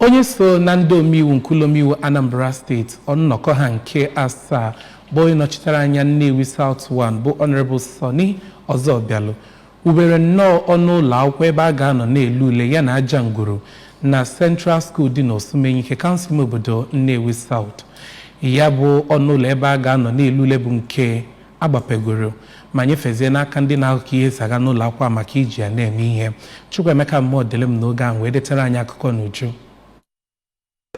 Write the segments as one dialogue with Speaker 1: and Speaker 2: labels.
Speaker 1: Onye so na ndị omeiwu nke ụlọ omeiwu Anambra Steeti nnọkọ ha nke asaa, bụ onye nọchitere anya Nnewi South 1, bụ Honorable Sonny Ọzọbịalụ, wubere nnọọ ọnụ ụlọ akwụkwọ ebe a ga-anọ na-ele ule ya na aja ngwuru na Central School dị n'Osumenyi nke kansụl ime obodo Nnewi South. Ya bụ ọnụ ụlọ ebe a ga-anọ na-ele ule bụ nke agbapegoro ma nyefezie n'aka ndị na-ahụ ka ihe si aga n'ụlọ akwụkwọ a maka iji ya na-eme ihe. Chukwuemeka Mmụọdịlị n'oge ahụ wee detara anyị akụkọ n'uju.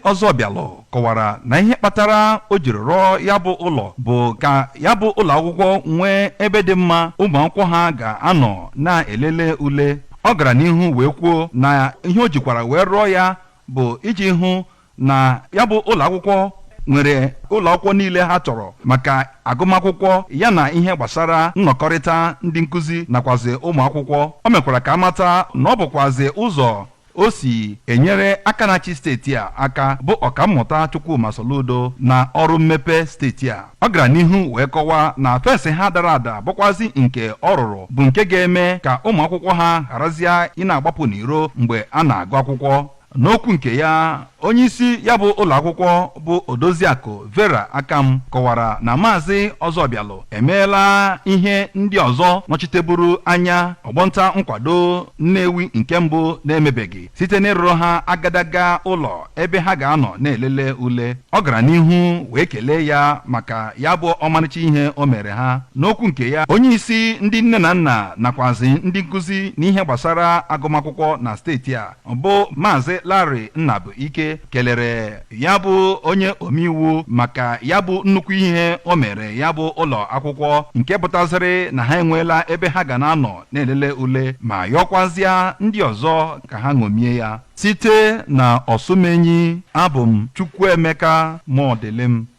Speaker 2: Ọzọbịalụ kọwara na ihe kpatara o jiri rụọ ya bụ ụlọ bụ ka ya bụ ụlọ akwụkwọ nwee ebe dị mma ụmụ akwụkwọ ha ga-anọ na-elele ule. Ọ gara n'ihu wee kwuo na ihe o jikwara wee rụọ ya bụ iji hụ na ya bụ ụlọ akwụkwọ nwere ụlọ akwụkwọ niile ha chọrọ maka agụmakwụkwọ, ya na ihe gbasara nnọkọrịta ndị nkụzi nakwazi ụmụ akwụkwọ. O mekwara ka amata na ọ bụkwazi ụzọ o si enyere aka na-achị steeti a aka, bụ Ọkammụta Chukwuma Soludo, na ọrụ mmepe steeti a. Ọ gara n'ihu wee kọwaa na fensị ha dara ada bụkwazi nke ọ rụrụ, bụ nke ga-eme ka ụmụ akwụkwọ ha gharazie ị na-agbapụ n'iro mgbe a na-agụ akwụkwọ. N'okwu nke ya, onyeisi ya bụ ụlọ akwụkwọ, bụ Odoziakụ Vera Akam, kọwara na Maazị Ọzọbịalụ emeela ihe ndị ọzọ nọchiteburu anya ọgbọnta nkwado Nnewi nke mbụ na-emebeghị, site n'ịrụrụ ha agadaga ụlọ ebe ha ga-anọ na-elele ule. Ọ gara n'ihu wee kelee ya maka ya bụ ọmarịcha ihe o mere ha. N'okwu nke ya, onye isi ndị nne na nna nakwazi ndị nkụzi n'ihe gbasara agụmakwụkwọ na steeti a, bụ Maazị Larry Nnabuike, kelere ya bụ onye omeiwu maka ya bụ nnukwu ihe o mere ya bụ ụlọ akwụkwọ, nke pụtazịrị na ha enweela ebe ha ga na-anọ na-elele ule, ma yọkwazịa ndị ọzọ ka ha ṅomie ya. Site na Ọsụmenyi, abụ m Chukwuemeka Mọdịlịm.